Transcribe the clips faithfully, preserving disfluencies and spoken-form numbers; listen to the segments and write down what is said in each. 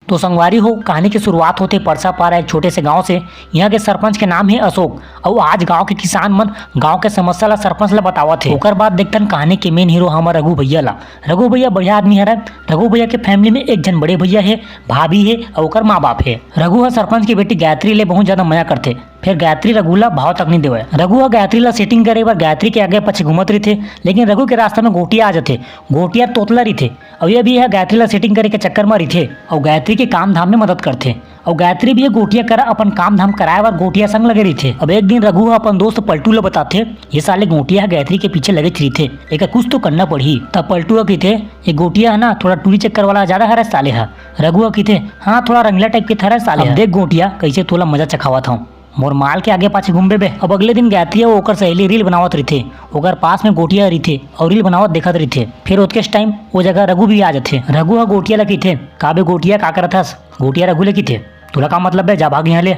तो संगवारी हो, कहानी के शुरुआत होथे परसा पारा एक छोटे से गांव से। यहाँ के सरपंच के नाम हे अशोक, अउ आज गांव के किसान मन गांव के समस्या ला सरपंच ला बतावत हे। ओकर बाद देखथन कहानी के मेन हीरो हमर रघु भैया ला। रघु भैया बढ़िया आदमी हरय। रघु भैया के फैमिली में एक झन बड़े भैया हे, भाभी हे अउ ओकर माँ बाप हे। रघु ह सरपंच के बेटी गायत्री ले बहुत ज्यादा मया करथे। फिर गायत्री रघु ला भाव तक नहीं देवय। रघु ह गायत्री ला सेटिंग करे बर गायत्री के आगे पीछे घूमत रहिथे, लेकिन रघु के रास्ता में गोटिया आ जाथे। गोटिया तोतला रहिथे, अउ ये भी ह गायत्री ला सेटिंग करे के चक्कर में रहिथे, अउ गायत्री के काम धाम में मदद करथे। अउ गायत्री भी ये गोटिया करा अपन काम धाम कराए बर गोटिया संग लगे रहिथे। अब एक दिन रघु ह अपन दोस्त पलटू ला बताथे, ये साले गोटिया ह गायत्री के पीछे लगे रहिथे, एकर कुछ तो करना पड़ही। तब पलटू ह कहिथे, ये गोटिया है ना, थोड़ा टूरी चक्कर वाला ज्यादा हरय साले ह। रघु ह कहिथे, हाँ, थोड़ा रंगीला टाइप के थरय साले ह। देख गोटिया, कैसे तोला मजा चखावत हूँ। मोर माल के आगे पाछे घूमबे बे। अब अगले दिन गायत्री अउ ओकर सहेली रील बनावत रहिथे। ओकर पास में गोटिया रहिथे अउ रील बनावत देखत रहिथे। फिर ओतकेच टाइम ओ जगह रघु भी आ जाथे। रघु ह गोटिया ला कहिथे, "का बे गोटिया, का करत हस?" गोटिया रघु ले कहिथे, "तोला का मतलब बे, जा भाग यहाँ ले।"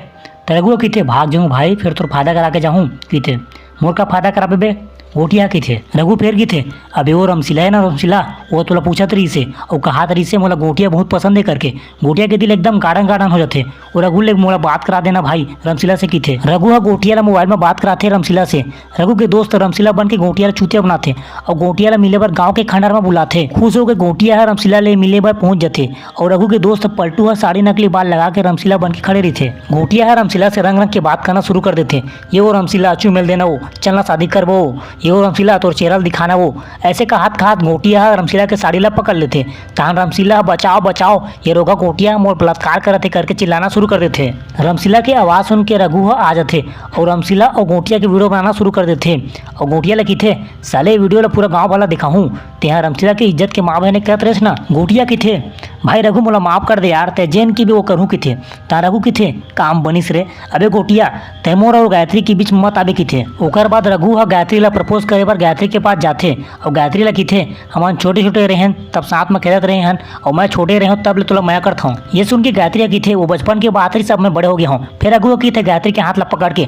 त रघु ह कहिथे, "भाग जाऊँ भाई, फिर तोर फायदा करा के जाहूँ," कहिथे। "मोर का फायदा कराबे बे?" गोटिया ह कहिथे। रघु फिर कहिथे, "अबे वो रमशीला है ना, रमशीला, वो तोला पूछत रहिसे अउ कहत रहिसे मोला गोटिया बहुत पसंद है करके।" गोटिया के दिल एकदम गार्डन गार्डन हो जाथे। "ओ रघु ले मोला बात करा देना भाई," रमशीला से कहिथे। रघु ह गोटिया ला मोबाइल में बात कराथे रमशीला से। रघु के दोस्त रमशीला बन के गोटिया ला चूतिया बनाथे अउ गोटिया ला मिले बर गांव के खंडहर में बुलाथे। खुश होके गोटिया ह रमशीला ले मिले बर पहुंच जाथे अउ रघु के दोस्त पलटू ह साड़ी नकली बाल लगा के रमशीला बन के खड़े रहिथे। गोटिया ह रमशीला से रंग रंग के बात करना शुरू कर देथे। "ये वो रमशीला, चुमेल देना वो, चलना शादी करबो, ये वो रमशीला, तोर चेहरा ल दिखाना वो।" ऐसे कहत कहत गोटिया ह रमशीला के साड़ी ला पकड़ लेथे। तहान रमशीला ह, "बचाओ, बचाओ, ये रोगहा गोटिया ह मोर बलात्कार करत हे," करके चिल्लाना शुरू कर देथे। रमशीला के आवाज सुन के रघु ह आ जाथे अउ रमशीला अउ गोटिया के वीडियो बनाना शुरू कर देथे। अउ गोटिया ला कहिथे, "साले, ये वीडियो ला पूरा गांव वाला दिखाहूं, तेहा रमशीला के इज्जत के माँ बहन करत रहेस ना।" गोटिया कहिथे, "भाई रघु, मोला माफ कर दे यार, तै जेन की भी वो करहूं," कहिथे। तहां रघु कहिथे, "काम बनिस रे। अबे गोटिया, तै मोर अउ गायत्री के बीच में मत आबे," कहिथे। ओकर बाद रघु ह गायत्री ला प्रपोज करे बर गायत्री के पास जाथे अउ गायत्री ला कहिथे, "हमन छोटे-छोटे रहेन, तब साथ में खेलत रहे हन, अउ मैं छोटे रहेंव, तब ले तोला मया करत हंव।" ये सुन के गायत्री ह कहिथे, "वो बचपन के बात रहिस, अब मैं बड़े हो गया हंव।" फिर रघु ह कहिथे गायत्री के हाथ ला पकड़ के,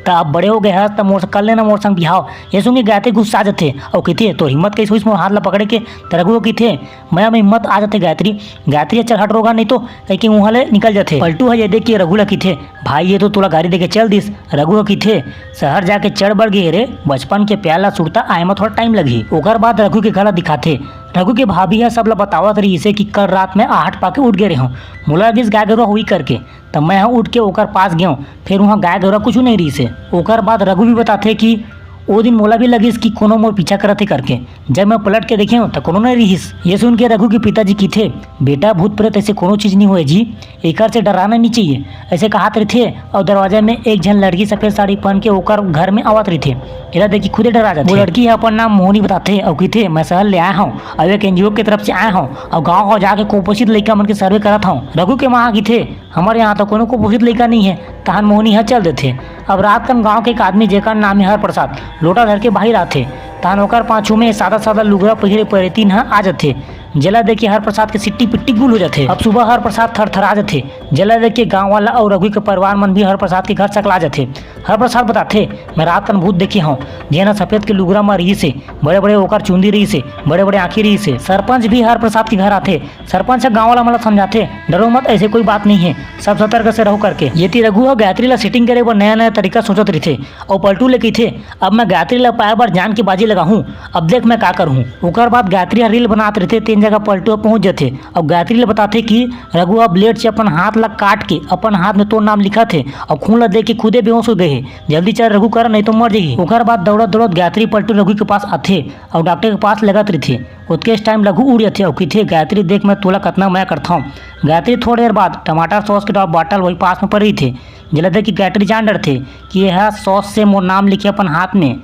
"त अब बड़े हो गए हस, त मोर से कर लेना मोर संग बिहाव।" ये सुन के गायत्री गुस्सा जाथे अउ कहिथे, "तोर हिम्मत कैसे होइस मोर हाथ ला पकड़े के?" त रघु ह कहिथे, "मया में हिम्मत आ जाथे गायत्री।" गायत्री ह, "चल हट रोगहा, नहीं तो," कहिके उहां ले निकल जाथे। पलटू ह ये देख के रघु ला कहिथे, "भाई, ये तो तोला गारी देके चल दिस।" रघु ह कहिथे, "शहर जाके चढ़ बढ़ गे रे, बचपन के प्यार ला सुरता आए में थोड़ा टाइम लगही।" ओकर बाद रघु के घर ला दिखाथे। रघु के भाभी ह सब ला बतावत रहिसे कि कल रात में आहट पाके उठ गे रेहेंव, मोला लगिस गाय गरुवा होही करके, त मैं ह उठ के ओकर पास गेंव, फिर उहां गाय गरुवा कुछु नहीं रहिसे। ओकर बाद रघु भी बताथे कि ओ दिन मोला भी लगिस कि कोनो मोर पीछा करत हे करके, जब मैं पलट के देखेंव त कोनो नहीं रिहिस। ये सुन के रघु के पिताजी कहिथे, "बेटा, भूत प्रेत ऐसे कोनो चीज नहीं होए जी, एकर से डराना नहीं चाहिए।" ऐसे कहत रहिथे अउ दरवाजा में एक झन लड़की सफेद साड़ी पहन के ओकर घर में आवत रहिथे। एला देख के खुदे डरा जाथे। वो लड़की ह अपन नाम मोहनी बताथे अउ कहिथे, "मैं शहर ले आए हंव अउ एक एनजीओ के तरफ से आए हंव अउ गांव-गांव जाके कुपोषित लइका मन के सर्वे करत हंव।" रघु के मां ह कहिथे, "हमर यहां तो कोनो कुपोषित लइका नहीं है।" तहान मोहनी ह चल देथे। अब रात कन गांव के एक आदमी, जेकर नाम हे हर प्रसाद, लोटा धर के बाहिर आथे। तहान ओकर पाछू में सादा-सादा लुगरा पहिरे परेतीन ह आ जाथे, जेला देख के हर प्रसाद के सिट्टी पिट्टी गुल हो जाथे। अब सुबह हर प्रसाद थरथरा जाथे, जेला देख के गांव वाला अउ रघु के परिवार मन भी हर प्रसाद के घर सकला जाथे। हर प्रसाद बताथे, "मैं रात कन भूत देखे हंव, जेन ह सफेद के लुगरा म रिहिस हे, बड़े-बड़े ओकर चुंदी रिहिस हे, बड़े-बड़े आंखी रिहिस हे।" सरपंच भी हर प्रसाद के घर आथे। सरपंच ह गांव वाला मन ला समझाथे, "डरो मत, ऐसे कोई बात नहीं है, सब सतर्क से रहो," करके। ये ती रघु ह गायत्री ला सेटिंग करे बर नया-नया तरीका सोचत रहिथे अउ पलटू ले कहिथे, "अब मैं गायत्री ला पाए बर जान के बाजी लगाहूं, अब देख मैं का करहूं।" ओकर बाद गायत्री ह रील बनात रहिथे, तेन जगह पलटू ह पहुंच जाथे अउ गायत्री ला बताथे कि रघु ह ब्लेड से अपन हाथ ला काट के अपन हाथ में तोर नाम लिखत हे अउ खून ला देख के खुदे बेहोश हो गए हे। "जल्दी चल रघु, कर, नहीं तो मर जाही।" ओकर बाद दौड़त-दौड़त गायत्री पलटू रघु के पास आथे अउ डॉक्टर के पास लेगत रहिथे। ओतकेच टाइम रघु उड़ जाथे अउ कहिथे, "गायत्री देख, मैं तोला कतना मया करथंव।" गायत्री थोड़ देर बाद टमाटर सॉस के डॉ-, बॉटल वही पास में पड़े रहिथे, जेला देख के गायत्री जान डरथे कि ये ह सॉस से मोर नाम लिखे अपन हाथ में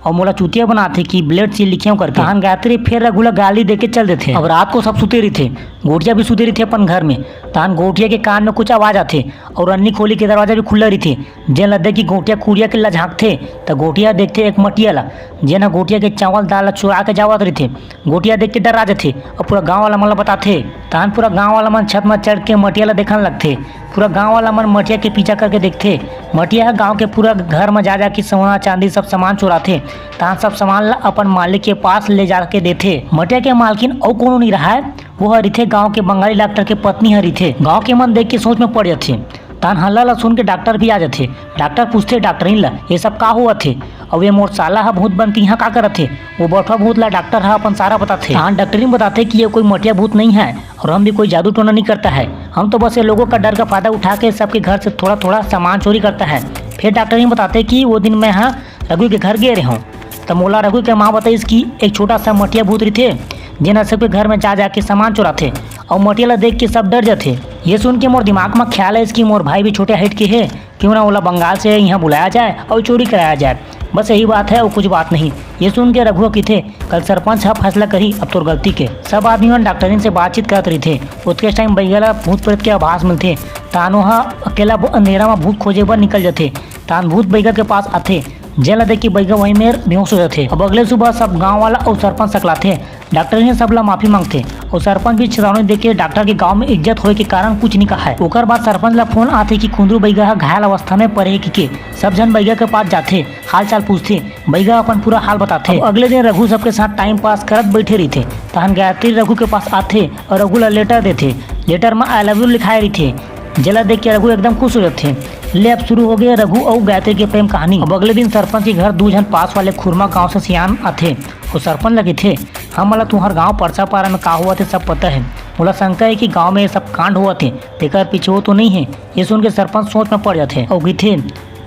अउ मोला चूतिया बनाथे कि ब्लेड से लिखे हंव करके। तहान गायत्री फिर रघु ला गाली देके चल देथे। अब रात को सब सुते रहिथे, गोटिया भी सुते रहिथे अपन घर में। तहान गोटिया के कान में कुछ आवाज आथे अउ रन्नी खोली के दरवाजा भी खुला रहिथे। जेन ला देख के गोटिया कुरिया के ला झांकथे, त गोटिया देखथे एक मटिया ला, जेन ह गोटिया के चावल दाल ला चुरा के जावत रहिथे। गोटिया देख के डरा जाथे अउ पूरा गांव वाला मन ला बताथे। तहान पूरा गांव वाला मन छत म चढ़ के मटिया ला देखन लगथे। पूरा गांव वाला मन मटिया के पीछा करके देखथे। मटिया ह गांव के पूरा घर म जा जा के सोना चांदी सब सामान चुराथे। तहां सब सामान ला अपन मालिक के पास ले जाके देथे। मटिया के मालकिन अउ कोनो नहीं रहाय, वो ह रिथे गांव के बंगाली डॉक्टर के पत्नी ह रिथे। गांव के मन देख के सोच में पड़ जाथे। तहां हल्ला ला सुन के डॉक्टर भी आ जाथे। डॉक्टर पूछथे डॉक्टरिन ला, "ये सब का होवत हे? अउ ये मोर साला ह भूत बन के इहां का करत हे?" वो बठवा भूत ला डॉक्टर ह अपन सारा बताथे। तहां डॉक्टरिन बताथे कि ये कोई मटिया भूत नहीं है और हम भी कोई जादू टोना नहीं करता है। हम तो बस ये लोगों का डर का फायदा उठा के सबके घर से थोड़ा-थोड़ा सामान चोरी करता है। फिर डॉक्टरिन बताथे कि वो दिन मैं ह रघु के घर गे रहे हूँ, त मोला रघु के माँ बताइस कि एक छोटा सा मटिया भूत रिथे, जेन ह सबके घर में जा जाके सामान चोराथे अउ मटिया ला देख के सब डर जाथे। ये सुन के मोर दिमाग में ख्याल आइस कि मोर भाई भी छोटे हाइट के हे, क्यों ना ओला बंगाल से यहाँ बुलाया जाए और चोरी कराया जाए। बस यही बात है और कुछ बात नहीं। ये सुन के रघु किथे, "कल सरपंच ह फैसला करी अब तोर गलती के।" सब आदमी मन डॉक्टरिन से बातचीत करत रहिथे। ओतके टाइम बैगा ला भूत प्रेत के आभास मिलथे। तानो ह अकेला ब-, अंधेरा में भूत खोजे बर निकल जाथे। तान भूत बैगा के पास आथे, जेन ला देख के बैगा वहीं मेर बेहोश हो जाथे। अब अगले सुबह सब गांव वाला अउ सरपंच सकलाथे। डॉक्टरिन सबला माफी मांगथे अउ सरपंच भी चेतावनी देके डॉक्टर के गांव में इज्जत होए के कारण कुछ नहीं कहाय। ओकर बाद सरपंच ला फोन आथे कि कुंदरू बैगा ह घायल अवस्था में पड़े हे कहिके। सब झन बैगा के पास जाथे, हाल चाल पूछथे। बैगा अपन पूरा हाल बताथे। अब अगले दिन रघु सबके साथ टाइम पास करत बैठे रहिथे। तहन गायत्री रघु के पास आथे अउ रघु ला लेटर देथे। लेटर म "I love you" लिखाए रहिथे, जेला देख के रघु एकदम खुश हो जाथे। ले, अब शुरू हो गए रघु अउ गायत्री के प्रेम कहानी। अब अगले दिन सरपंच के घर दू झन पास वाले खुरमा गांव से सियान आथे। वो सरपंच ला कहिथे, "हमन ला तुम्हार गांव परसा पारा में का होवत हे सब पता है। मोला शंका है कि गांव में ये सब कांड होवत हे, तेकर पीछे वो तो नहीं है।" ये सुन के सरपंच सोच में पड़ जाथे अउ कहिथे,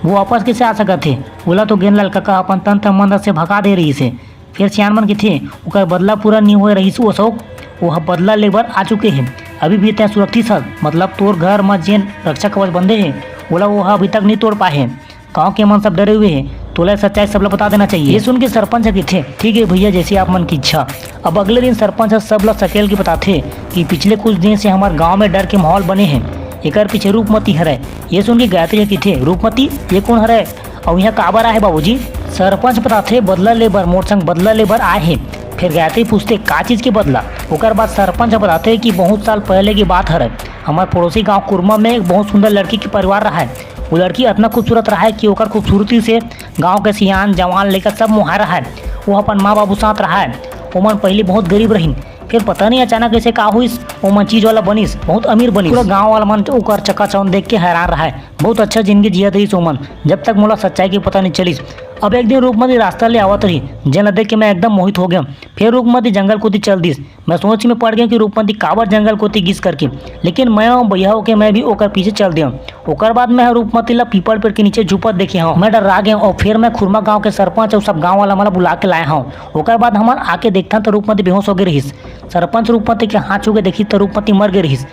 "वो वापस कैसे आ सकत हे? ओला तो गेंदलाल कका अपन तंत्र मंत्र से भगा दे रहिस हे।" फिर सियान मन कहिथे, "ओकर बदला पूरा नहीं होए रहिस वो अशोक, वो ह बदला ले बर आ चुके हे। अभी भी तैं सुरक्षित हस, मतलब तोर घर म जेन रक्षा कवच बंधे हे, ओला वो ह अभी तक नहीं तोड़ पाए हे। गांव के मन सब डरे हुए हे, तोला सच्चाई सबला बता देना चाहिए।" ये सुन के सरपंच ह कहिथे, "ठीक है भैया, जैसे आप मन की इच्छा।" अब अगले दिन सरपंच ह सबला सकेल के बताथे कि पिछले कुछ दिन से हमार गांव में डर के माहौल बने हे, एकर पीछे रूपमती हरय। ये सुन के गायत्री ह कहिथे, "रूपमती, ये कौन हरय? अउ इहाँ काबर आए हे बाबूजी?" सरपंच बताथे, "बदला ले बर, मोर संग बदला ले बर आए हे।" फिर गायत्री पूछथे, "का चीज के बदला?" ओकर बाद सरपंच ह बताथे कि बहुत साल पहले की बात हरय, हमार पड़ोसी गांव कुरमा में एक बहुत सुंदर लड़की के परिवार रहा है। वो लड़की इतना खूबसूरत रहा है कि ओकर खूबसूरती से गांव के सियान, जवान, लइका सब मोहाय रहा है। वो अपन माँ बाबू साथ रहा है। ओमन पहले बहुत गरीब रहिन, फिर पता नहीं अचानक ऐसे का होइस, ओमन चीज वाला बनिस, बहुत अमीर बनिस। पूरा गांव वाला मन ओकर चकाचौंध देख के हैरान रहा है। बहुत अच्छा जिंदगी जियत रहिस ओमन, जब तक मोला सच्चाई के पता नहीं चलिस। अब एक दिन रूपमती रास्ता ले आवत रही, जेन ला देख के मैं एकदम मोहित हो गया। फिर रूपमती जंगल कोती चल दिस। मैं सोच में पड़ गया कि रूपमती काबर जंगल कोती गिस करके, लेकिन मैं अउ भैया होके मैं भी ओकर पीछे चल दिया। ओकर बाद मैं ह रूपमती ला पीपल पेड़ के नीचे झुपत देखे हूँ। मैं डर्रा गया अउ फिर मैं खुरमा गांव के सरपंच अउ सब गांव वाला मन ला बुला के लाए हूँ। ओकर बाद हमन आके देखथन त रूपमती बेहोश हो गए रहिस। सरपंच रूपमती के हाथ छू के देखी त रूपमती मर गए रहिस।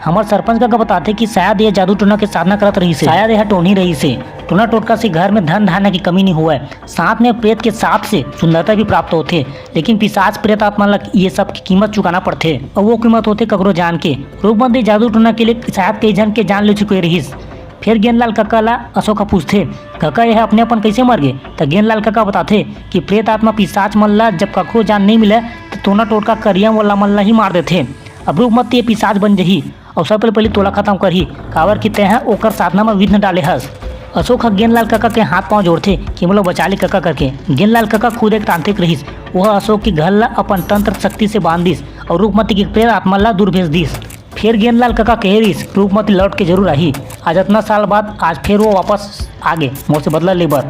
हमर सरपंच कका बताथे कि शायद ये जादू टोना के साधना करत रहिस हे। शायद यह टोनही रहिस हे। टोना टोटका से घर में धन धान्य की कमी नहीं हुआ है, साथ में प्रेत के साथ से सुंदरता भी प्राप्त होथे, लेकिन पिशाच प्रेत आत्मा ला ये सब की कीमत चुकाना पड़थे। अउ वो कीमत होथे ककरो जान के। रूपमती जादू टोना के लिए शायद कई झन के जान ले चुके रहिस। फिर गेंदलाल कका ला अशोक ह पूछथे, "कका, यह अपने अपन कैसे मर गए?" त गेंदलाल कका बताथे कि प्रेत आत्मा पिशाच मन ला जब ककरो जान नहीं मिले, त टोना टोटका करिया वाला मन ला ही मार देथे। अब रूपमती ये पिशाच बन जही, अउ सबले पहले तोला खत्म करही, काबर कि तेंह ओकर साधना म विघ्न डाले हस। अशोक ह गेंदलाल कका के हाथ पांव जोड़थे कि मोला बचा ले कका करके। गेंदलाल कका खुद एक तांत्रिक रहिस, वह अशोक के घर ला अपन तंत्र शक्ति से बांध दिस अउ रूपमती के प्रेत आत्मा ला दूर भेज दिस। फिर गेंदलाल कका कहे रिहिस, "रूपमती लौट के जरूर आही।" आज इतना साल बाद आज फिर वो वापस आ गे मोर से बदला ले बर।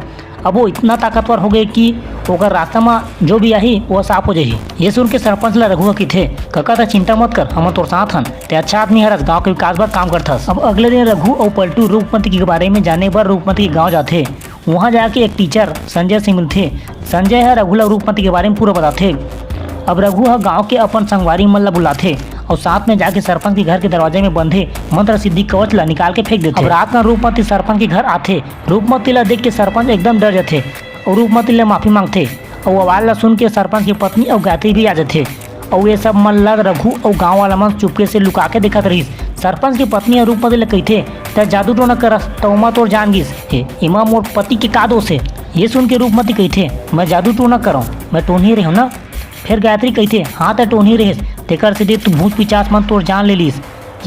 अब वो इतना ताकतवर हो गए कि ओकर रास्ता म जो भी आही, वो साफ हो जाही। ये सुन के सरपंच ला रघु ह किथे, "कका, त चिंता मत कर, हमन तोर साथ हन। ते अच्छा आदमी हरस, गांव के विकास बर काम करथस।" अब अगले दिन रघु अउ पलटू रूपमती के बारे में जाने बर रूपमती के गांव जाथे। वहां जाके एक टीचर संजय से मिलथे। संजय ह रघु ला रूपमती के बारे में पूरा बताथे। अब रघु ह गांव के अपन संगवारी मन ला बुलाथे अउ साथ में जाके सरपंच के घर के दरवाजे में बंधे मंत्र सिद्धि कवच ला निकाल के फेंक देथे। अब रात में रूपमती सरपंच के घर आथे। रूपमती ला देख के सरपंच एकदम डर जाथे अउ रूपमती ला माफी मांगथे। अउ आवाज ला सुन के सरपंच की पत्नी अउ गायत्री भी आ जाथे। अउ ये सब मन ला रघु अउ गांव वाला मन चुपके से लुका के देखत रहिस। सरपंच की पत्नी ह रूपमती ला कहिथे, "तै जादू टोना करस, त ओमा तोर जान गिस हे, एमा मोर पति के का दोष हे?" ये सुन के रूपमती कहिथे, "मैं जादू टोना करंव, मैं टोनही रहेंव ना।" फिर गायत्री कहिथे, "हाँ, तै टोनही रहेस, तेकर सेती तो भूत पिचास मन तोर जान ले लिस।"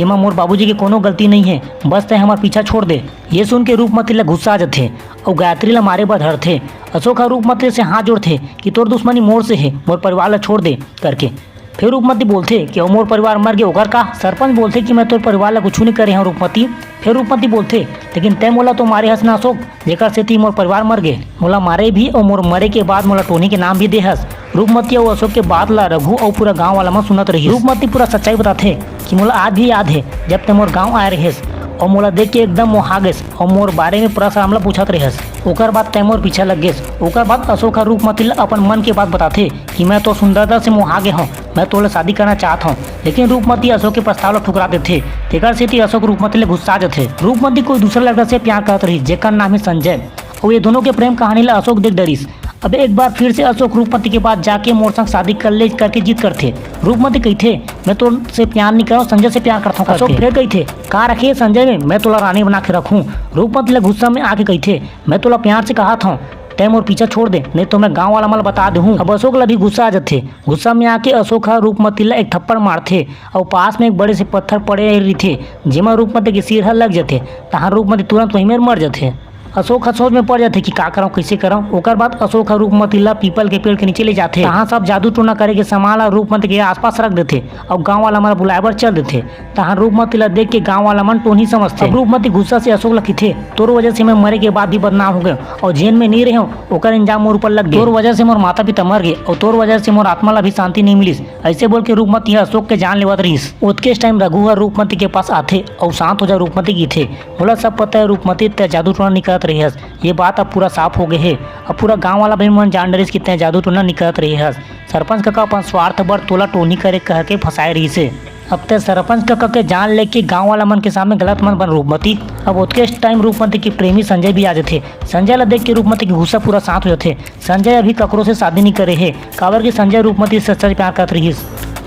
एमा मोर बाबूजी के कोनो गलती नइ हे, बस तैं हमर पीछा छोड़ दे। ये सुन के रूपमती ला गुस्सा आ जथे अउ गायत्री ला मारे बर धरथे। अशोक ह रूपमती से हाथ जोड़थे कि तोर दुश्मनी मोर से हे, मोर परिवार ला छोड़ दे करके। फिर रूपमती बोलथे कि "अउ मोर परिवार मर गे ओकर का?" सरपंच बोलथे कि "मैं तोर परिवार ला कुछु नइ करे हंव रूपमती।" फिर रूपमती बोलथे, "लेकिन तैं मोला तो मारे हस ना अशोक, जेकर सेती मोर परिवार मर गे। मोला मारे भी अउ मोर मरे के बाद मोला टोनी के नाम भी दे हस।" रूपमती अउ अशोक के बात ला रघु अउ पूरा गांव वाला मन सुनत रहिस। रूपमती पूरा सच्चाई बताथे कि "मोला आज भी याद हे, जब तैं मोर गांव आए रहेस अउ मोला देख के एकदम मोहा गेस अउ मोर बारे में पूरा सारा हमला पूछत रहेस। ओकर बाद तैं मोर पीछा लग गेस।" ओकर बाद अशोक ह रूपमती ला अपन मन के बात बताथे कि "मैं तो सुंदरता से मोहा गे हंव, मैं तोला शादी करना चाहत हंव।" लेकिन रूपमती अशोक के प्रस्ताव ला ठुकरा देथे। तेकर सेती अशोक रूपमती ले गुस्सा जथे। रूपमती कोई दूसरा लड़का से प्यार करत रहिस, जेकर नाम हे संजय। अउ ये दोनों के प्रेम कहानी ला अशोक देख डरिस। अब एक बार फिर से अशोक रूपमती के पास जाके "मोर संग शादी कर ले" करके जिद करथे। रूपमती कहिथे, "मैं तोर से प्यार नइ करंव, संजय से प्यार करथंव" अशोक करके। फिर कहिथे, "का रखे संजय में, मैं तोला रानी बना के रखूं।" रूपमती ला गुस्सा में आके कहिथे, "मैं तोला प्यार से कहत हंव, तैं मोर पीछा छोड़ दे, नहीं तो मैं गांव वाला मन ला बता देहूं।" अब अशोक ला भी गुस्सा आ जथे। गुस्सा में आके अशोक ह रूपमती ला एक थप्पड़ मारथे अउ पास में एक बड़े से पत्थर पड़े रहिथे, जेमा रूपमती के सिर ह लग जथे। तहां रूपमती तुरंत वहीं मेर मर जथे। अशोक ह सोच में पड़ जाथे कि का करंव, कइसे करंव। ओकर बाद अशोक ह रूपमती ला पीपल के पेड़ के नीचे ले जाथे। तहां सब जादू टोना करे के सामान ला रूपमती के आसपास रख देथे अउ गांव वाला मन ला बुलाए बर चल देथे। तहां रूपमती ला देख के गांव वाला मन टोनी समझथे। अब रूपमती गुस्सा से अशोक ला कहिथे, "तोर वजह से मैं मरे के बाद भी बदनाम हो गेंव अउ जेन में नइ रहेंव, ओकर इल्जाम मोर ऊपर लग गे। तोर वजह से मोर माता पिता मर गे अउ तोर वजह से मोर आत्मा ला भी शांति नइ मिलिस।" अइसे बोल के रूपमती ह अशोक के जान लेवत रहिस। ओतकेच टाइम रघु ह रूपमती के पास आथे अउ "शांत हो जा रूपमती," कहिथे। "मोला सब पता हे रूपमती, तैं जादू टोना नइ करत रहे हस। ये बात अब पूरा साफ हो गे हे। अब पूरा गांव वाला भी मन जान डरिस कि तैं जादू टोना नइ करत रहे हस। सरपंच कका अपन स्वार्थ बर तोला टोनी करे कह के फंसाए रहिस हे। अब तैं सरपंच कका के जान लेके गांव वाला मन के सामने गलत मत बन रूपमती।" अब ओतकेच टाइम रूपमती के प्रेमी संजय भी आ जथे। संजय ला देख के रूपमती के गुस्सा पूरा शांत हो जथे। संजय अभी ककरो से शादी नइ करे हे, काबर कि संजय रूपमती से सच्चा प्यार करत रहिस।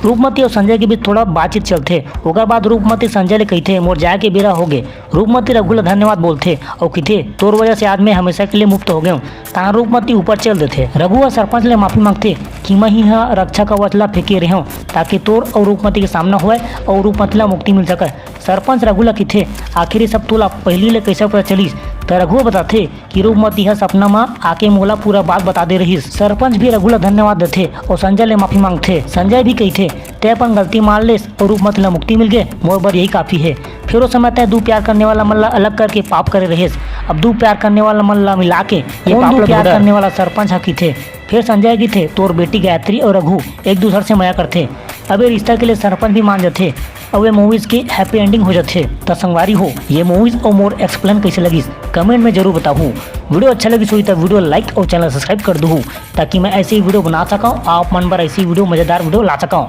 रूपमती अउ संजय के बीच थोड़ा बातचीत चलथे। ओकर बाद रूपमती संजय ले कहिथे, "मोर जाए के बेरा हो गे।" रूपमती रघु ला धन्यवाद बोलथे अउ कहिथे, "तोर वजह से आज मैं हमेशा के लिए मुक्त हो गेंव।" तहां रूपमती ऊपर चल देथे। रघु ह सरपंच ले माफी मांगथे कि "मैं ही ह रक्षा कवच ला फेंके रहेंव, ताकि तोर अउ रूपमती के सामना होवय अउ रूपमती ला मुक्ति मिल सकय।" सरपंच रघु ला कहिथे, "आखिर ये सब तोला पहिली ले कइसे पता चलिस?" त रघु ह बताथे कि रूपमती ह सपना म आके मोला पूरा बात बता दे रहिस। सरपंच भी रघु ला धन्यवाद देथे अउ संजय ले माफी मांगथे। संजय भी कहिथे, "तैं अपन गलती मान लेस अउ रूपमती ला मुक्ति मिल गे, मोर बर यही काफी हे। फेर ओ समय तैं दू प्यार करने वाला मन ला अलग करके पाप करे रहेस। अब दू प्यार करने वाला मन ला मिला के ये पाप ला धो डार।" करने वाला सरपंच ह कहिथे। फेर संजय कहिथे, "तोर बेटी गायत्री अउ रघु एक दूसर से मया करथे।" अब ये रिश्ता के लिए सरपंच भी मान जथे। अउ ये movies के happy ending हो जथे। त संगवारी हो, ये movies अउ मोर explain कइसे लगिस, comment में जरूर बताहू। Video अच्छा लगिस होही त video like अउ channel subscribe कर दूहू, ताकि मैं ऐसे ही video बना सकंव, आप मन बर ऐसे ही video, मजेदार video ला सकंव।